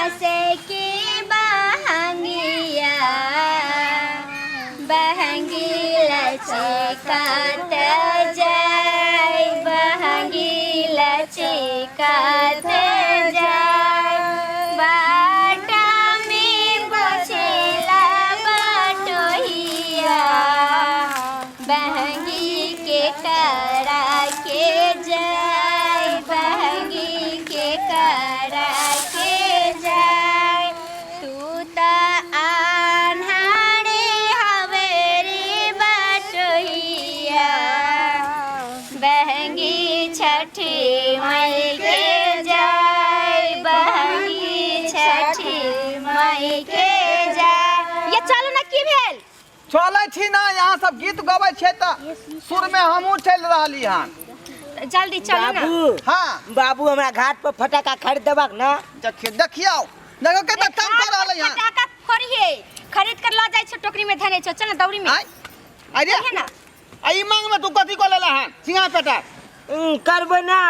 बाँस के बहंगिया, बहंगी लचकात जाय, बहंगी लचकात जाय। बाटा में बसेला बटोहिया, बहंगी के करा के जाय, बहंगी के करा के जाय। तू त आन्हारे हवे रे बटोहिया, बहंगी छठी माई के जाय, बहंगी छठी माई के जाय। ये चलू ना, की भेल? चलै छी ना, यहाँ सब गीत गबै छै तऽ सुर में हमहूँ चलि रहली हन। जल्दी चलू ना। बाबू। हाँ। बाबू, हमरा घाट पर फटाका खरीद देबाक ना? देखियौ, देखियौ, देखियौ कते तंग कऽ रहलै हन। फटाका फोड़िहे, खरीद कर लऽ जाइ छौ, टोकरी में धने छौ। चल ना दौरी में। आय अरे। कहिए ना। आ ई मांग में तू कथी कऽ लेला हन सिंगा पेटा? करबै ना,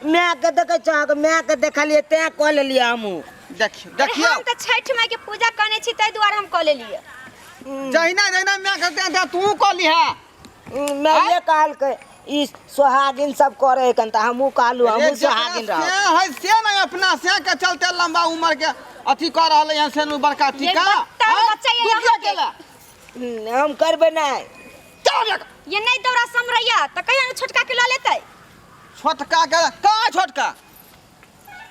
माय के देखै छौ अहाँके, माय के देखलियै तैं कऽ लेलियै हमहूँ। देखियौ। अरे। देखियौ। हम तऽ छठि माई के पूजा करने छी, ताहि दुआरे हम कऽ लेलियै। जहिना जहिना माय के तें तू कऽ लिहा। माये कहलकै ई सोहागिन सब करे है कन, तऽ हमहूँ कहलहुँ हमहूँ सोहागिन से रहब। है से नहीं, अपना से के चलते लंबा उम्र के अथी कर रहले हन से नु बड़का ये टीका। बत्तर आँय? बच्चा ये तू यहाँ किया के। केला? हम करबै नहि। चल एक। ये नहीं दौड़ा समरैया तऽ कहिया ने छोटका के लऽ लेतै। छोटका के का छोटका?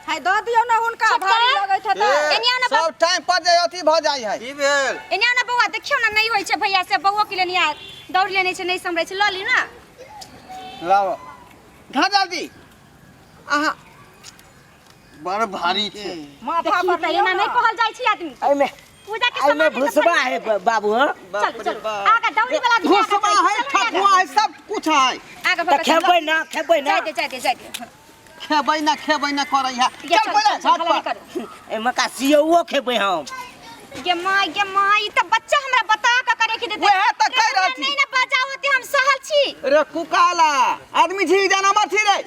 है दऽ दियौ ने हुनका। छोटका? भारी लगैत हेतै। ए, एने आओ ना। सब टाइम पर जे अथी भऽ जाइ है। की भेल? एने आओ ना बौआ, देखियौ ना, नहीं होइ छै भैया से। बौआ के लेने आ, दौड़ लेने छै, नहीं समरै छै, लऽ ली ना। लाओ घा जल्दी अहाँ। बड़ भारी छै। माथा देखी पर तऽ लियौ एना ना। नहीं कहल जाइ छै आदमी के। एहिमे पूजा के एहिमे सामान है तऽ भुसबा फट है बाबू। हाँ। बाप चलू रे चलू। बाप। आगा दौड़ी वाला आदमी आगा भुसबा जाइ है, छै, चलू ठकुआ है, सब कुछ है। आगा। तऽ भऽ खेबै ना, खेबै ना? जाय दे, जाय दे, जाय दे। खेबै ना, खेबै ना करै है। ये चल चल पहिले चल, घाट हल्ला पर। करू। एहिमे का सियौओ खेबै हम। गे माय, गे माय, ई तऽ बच्चा हमरा बता के करे के देतै। वएह तऽ कहि रहल हमरा छी। नहीं ना बजाओ होते, हम सहल छी। रे कुकाला आदमी छी, जानवर छी रे?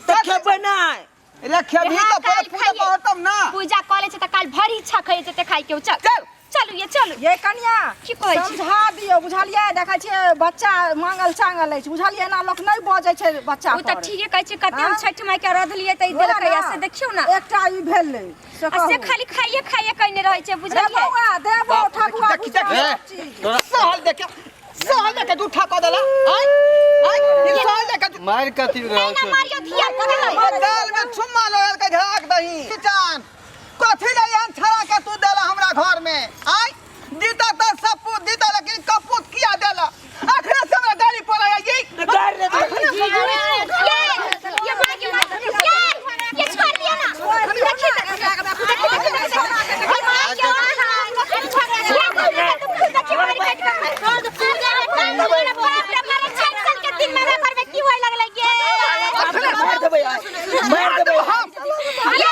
तऽ खेबै नहि? रे खेबही हाँ, तऽ पहिले काल्हि पूजा खाइए। कर तब ना। पूजा कऽ लै छै तऽ काल्हि भरि इच्छा खाइ जेतै खाइ के। चल। चल। चलू ये, चलू। ये कनिया। की कहै छी? समझा दियौ, बुझलियै? देखै छियै बच्चा मांगल चांगल अछि, बुझलियै ना? लोक नहि बजै छै बच्चा ओ तऽ पर। ठीके कहै छै। कते हम हाँ? छठि माई के रधलियै तऽ ई बोला देलकै ना। से देखियौ ना। एकटा ई भेलै से आ से कहू। खाली खाइए खाइए कने रहै छै। रे बुझलियै? बौआ, देबो बाप रे, ठकुआ देखी, भुसबा देखी। सब चीज। तोरा सहल देखे, सहल देखे जूठा कऽ देला। आय आय, ई सहल देखे मारि कथी नहीं रहल ना छौ? मारियो, धिया पुता है। दाल में चुम्मा लगल के झाक दही किचान कथी ले एहन छड़ा के तू देला हमरा घर में? आय दीता तऽ सपूत दीता, लेकिन कपूत किया देला? अखने से हमरा गाली पड़ै है ई। गारि रे। अखने से ये ये मार के मार, ये ये छोड़ दिया ना। देखी देखी देखी देखी, ये मार के देखी, मार काट के बाप रे, मारे 6 साल के दिन मेरा घर में की होय लगलै ये? मारि देबै आइ, मारि देबै। हम ये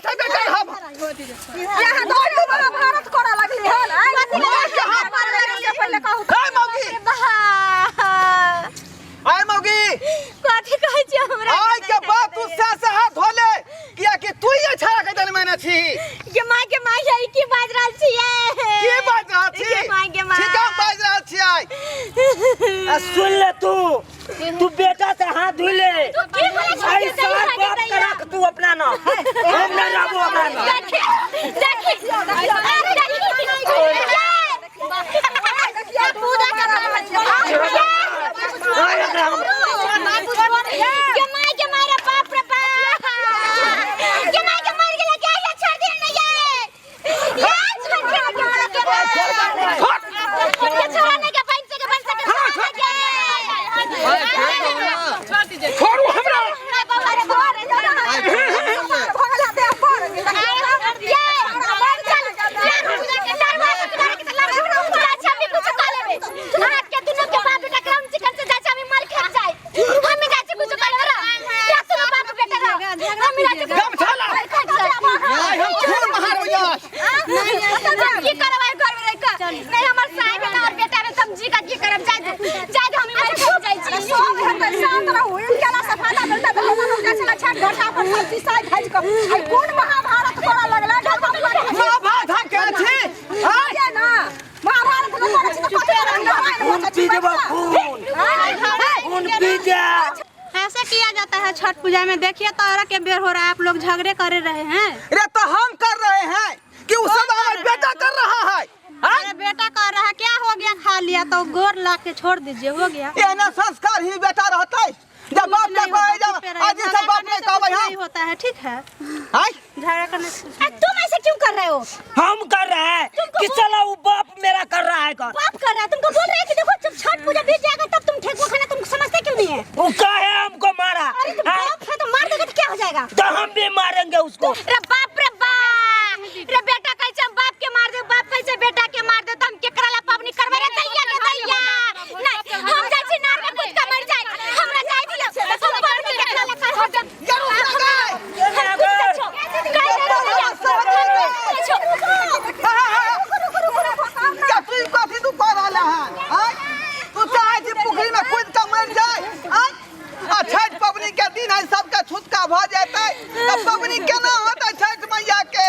से बेकार हम यहाँ दौड़ महाभारत करऽ लगली हन आइ। मार के हम से पहिले कहू। आय मौगी, आय मौगी। कथी कहै छी हमरा? आय के बाद तू से से हाथ धो ले, किया कि तू ही छड़ा के देल मैंने छी। गे माय, गे माय, ये की बाज रहल छियै? की बाज रहल छी? गे माय, गे माय। ठीक हम बाज रहल छी आइ। आ सुन ले, तू तू बेटा से हाथ धो ले। तू की बोलै छी? ऐ साल बाप के रख तू अपना ना, हम नहीं रहबो अपना ना। देखी देखी देखी, पूजा कर आइ एकरा हम गे माय, गे माय रे, बाप रे बाप, गे माय, गे मर गेलै गे। ये छोड़ दिया ना, ये ये छोड़ दिया। गे माय, गे माय, ये छोड़ा ना गे, बन सके, बन सके, छोड़ा ना गे। छोड़ू हमरा। ना बाबा रे, बाबा रे। आइ छोड़ दे। भगल देह पर। ये चल के दुनू के बाप बेटा ग्राम चिकन से जाय छै, हम मर खेत जाय, हम जाय छै कुछ कर रहा या सुनो बाप बेटा रह, हम जाय छै। गमछा ला। मर खेत जाय। आइ हम खून महारबै आज। की करब आई घर में रह के? नहीं हमर साहेब है और बेटा है, तब जी का की करब? जाय दे, जाय दे, हम मर खेत जाय छी। सब हेतै, शांत रहू। ई केला से फायदा मिलतै तऽ लोक जाइ छलै छठ घाटा पर सब पिसाइ भाजि कऽ। आइ कोन महाभारत करऽ लगलै? जा। ऐसे किया जाता है छठ पूजा में? देखिए तो औरत के बेर हो रहा है, आप लोग झगड़े करे रहे हैं। रे तो हम कर रहे हैं कि उस सब हमारा बेटा कर रहा है? अरे बेटा कर रहा है, क्या हो गया? खा लिया तो गोर ला के छोड़ दीजिए, हो गया। ये ना संस्कार ही बेटा रहता है जब बाप के नहीं होता, कहे जब चुप रहिए। आज से झगड़ा बाप करने ने से कहबै कुछ हम नहीं होता है, ठीक है? हाय झगड़ा करने से कुछ आ, तुम ऐसे क्यों कर रहे हो? हम कर रहा है कि चलो वो बाप मेरा कर रहा है कौन? बाप कर रहा है, तुमको बोल रहे हैं कि देखो जब छठ पूजा बीत जाएगा तब तुम ठेकुआ खाना, तुम समझते क्यों नहीं है? वो काहे हमको मारा? अरे तुम हाँ? बाप है तो मार देगा तो क्या हो जाएगा? तो हम भी मारेंगे उसको। रे बाप रे बाप, रे बेटा कैसे हम बाप के मार दे, बाप कैसे बेटा के मार दे, तो हम केकरा ला पावनी करबै रे दैया के दैया। नहीं हम जाइ छी नार में कूद के मर जाए, हमरा जाय दियो, हम पावनी केकरा ला करबै? जरूर जाए। हम कूद जाइ छौ। काहे रे दैया? कूद जाइ छौ। क्या तू कथी तू कर रहल हन? आँय? तू चाहे छी पोखरी में कूद के मर जाए? आँय? आ छठ पबनी के दिन है, सबके छुटका भऽ जेतै तऽ पबनी केना होतै छठ मैया के?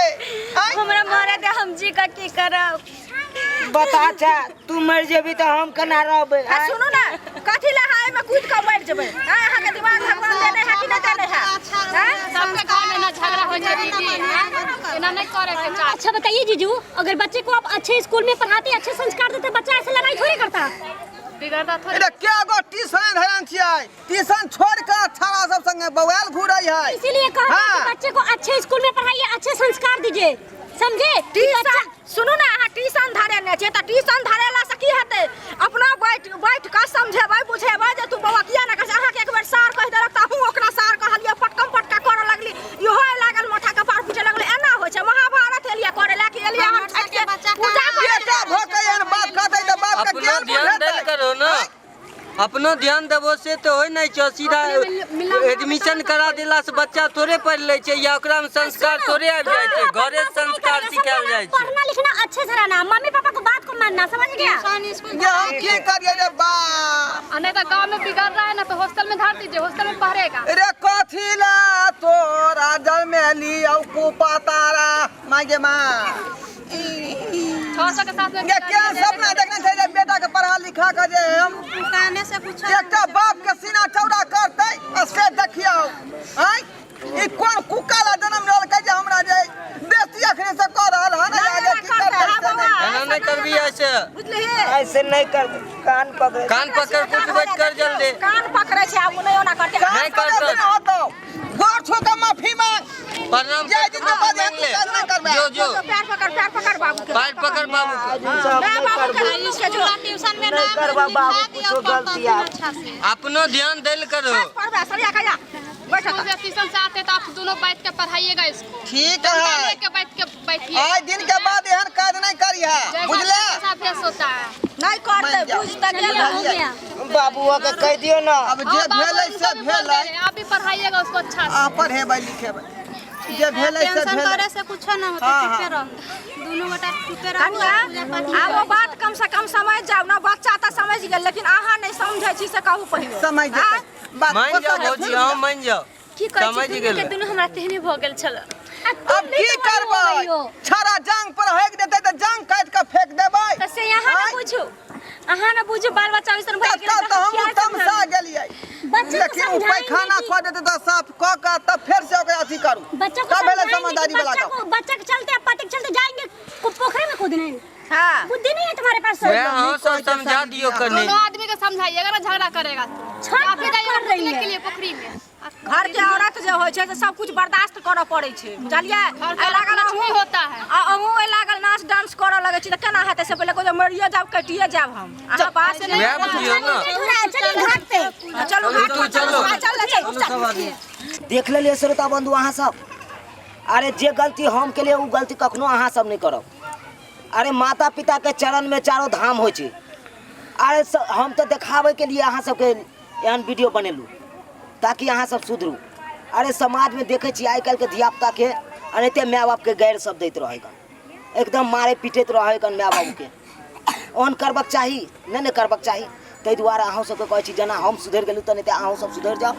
आँय? हमरा मारे दे, हम जी का की करब? बता चा तू मर जेबी तो हम केना रहबै? आ सुनू ना, कथी ला अहाँ एहिमे कूद कऽ मरि जेबै? आँय, अहाँके दिमाग भगवान देने है कि नहि देने है? आँय? सबके घर में ना झगड़ा हो जाए दीदी, एना नहीं करे के चाही। अच्छा बताइए जीजू, अगर बच्चे को आप अच्छे स्कूल में पढ़ाते, अच्छे संस्कार देते, बच्चा ऐसे लड़ाई थोड़ी करता? बिगड़ता थोड़ी। रे क्या गो ट्यूशन धरन छियै? ट्यूशन छोड़ के छाड़ा सब संगे बौआल घूरै है। इसीलिए कह रहे हैं कि हाँ। बच्चे को अच्छे स्कूल में पढ़ाइए, अच्छे संस्कार दीजिए, समझे? कि ट्यूशन बच्चा सुनू ना, अहाँ ट्यूशन धरेने छियै तऽ ट्यूशन धरेला से की हेतै? अपना बैठ बैठ कऽ समझेबै बुझेबै जे तू बौआ किया ने करै छै। अहाँके एक बेर सार कहि देलक तऽ अहूँ ओकरा सार कहलियै, पटकम पटका करऽ लगली, इहो लागल माथा कपार फूटे लगलै। एना होइ छै? महाभारत एलियै करै लए कि एलियै हम छठि के पूजा करै बेटा भऽ के एहन बात कहतै तऽ बाप के अपनो ज्ञान ध्यान देल बुझेतै। करो ना, अपनो ध्यान देबो से तो होय नहीं छौ। सीधा एडमिशन करा देला से बच्चा थोड़े पढ़ लै छै या ओकरा में संस्कार थोड़े आबि जाइ छै। घरे से संस्कार सिखायल जाइ छै। पढ़ना लिखना अच्छे से रहना, मम्मी पापा को बात को मानना, समझ गया? ट्यूशन स्कूल जे हम की करियै रे बाप? आ नहीं तो गांव में बिगड़ रहा है ना तो हॉस्टल में धर दीजिए, हॉस्टल में पढ़ेगा। रे कथी ला तोरा जमेली औ कुपा तारा माय गे माँ। 600 के साथ में ये क्या सपना देखने छै जे बेटा के पढ़ा लिखा के जे हम कहने से कुछ एकटा बाप के सीना चौड़ा करतै आ से देखियौ। आँय, ई कोन कुकाला जन्म लेलकै जे हमरा जे बेसी अखने से कऽ रहल हन? आगे की करतै से नहि। एना नहीं करबी ऐसे। बुझलिही? ऐसे नहीं कर, कान पकड़े कान पकड़ उठ बैठ कर जल्दी। कान पकड़ै छै, आब ओ नहि ओना करतै। कान नहीं पकड़े करतै। से नहि होतौ, गोर छू के माफी मांग। प्रणाम जय जिंदा मांग बाद ले। काज नहीं करबै। जो जो पैर पकड़, पैर पकड़ बाबू के। पैर पकड़ बाबू के। मैं बाबू के हाथ के जो ट्यूशन में नहीं नाम करबा लिखा बाबू, दिया, कुछो पढ़ता गलती तुम आप। अच्छा से अपनो ध्यान देल करो। पढ़बै सरिया कहिया बैठ। स्कूल से ट्यूशन से आते तो आप दोनों बैठ के पढ़ाइएगा इसको। ठीक है, लेके बैठ के बैठिए। आइ दिन के बाद एहन काज नहीं करिहे, जैसा बुझले? जैसा अभ्यास होता है। नहि करतै, मान जाओ। बुझ तऽ गेल। हो गया। बाबुआ के कह दियो ना। अब जे हाँ, बाबू, भेलै उनको से भी बोल दे भेलै। रहे हैं, आप भी पढ़ाइएगा उसको अच्छा से। आ पढ़ेबै लिखेबै, जे भेलै से टेंशन भेलै। करे से कुछो ना होता। हाँ, चुपे हाँ। रहो, दोनों गोटा चुपे रहो। कनिया, पूजा पाठ आब ओ बात कम से कम समझ जाउ ना। बच्चा तऽ समझ गेल, लेकिन अहाँ नहि समझै छी से कहू पहिले। समझ जेतै बात। मान गोसा जाओ के भौजी, फूल हाँ मान जाओ। की कहै समझ छी? दुनू गेलै। के दुनू हमरा तेहने भऽ गेल छल। अब की करबै? छड़ा जांग पर हेक देतै तऽ जांग काटि के फेंक देबै। तऽ से अहाँ आँय? ने बुझू, अहाँ ने बुझू, बाल बच्चा ओइसन भऽ गेल। तब तऽ हमहूँ तमसा गेलियै। बच्चा को लेकिन ओ समझाएंगे पैखाना कि- कऽ देतै तऽ साफ कऽ के तब फेर से ओकरा अथी करू। बच्चों को तब भेलै समझाएंगे कि समझदारी वाला बच्चा काम। को, बच्चा के चलते, पति के चलते जाएंगे पोखरे में कूदने? हाँ। बुद्धि नहीं है तुम्हारे पास? वएह अहाँ सब समझा दियौ कनी। दोनों आदमी के समझाइएगा ना, झगड़ा करेगा तो छठ आप ही व्रत जाइएगा कर रही कूदने है। के लिए पोखरी में। घर के औरत जे होइ छै से सब कुछ बर्दाश्त करऽ पड़ै छै, बुझलियै? घर के एहि लागल लक्ष्मी अहूँ होता है। आ अहूँ एहि लागल नाच डांस करऽ लगै छी तऽ केना हेतै से? पहिले कहू, मरिये जायब, कटिये जायब हम अहाँ पास नहि। वएह बुझियौ ना। चलिए घाट पे। चलू घाट पर, चलू। चलू चल चल सब आदमी देख लेलियै श्रोता बंधु अहाँ सब, अरे जे गलती हम केलियै ओ गलती कखनो अहाँ सब नहि करब। अरे माता पिता के चरण में चारो धाम होइ छै। अरे हम तऽ देखाबै के लिए अहाँ सबके एहन वीडियो बनेलहुँ ताकि अहाँ सब सुधरू। अरे समाजमे देखै छी आइ काल्हिके धियापुताके एनाहिते माय बापके गारि सब दैत रहै गन, एकदम मारे पीटैत रहै गन माय बाबूके। ओहन करबाक चाही नहि ने, करबाक चाही। ताहि दुआरे अहूँ सबके कहै छी, जेना हम सुधरि गेलहुँ तेनाहिते अहूँ सब सुधरि जाउ।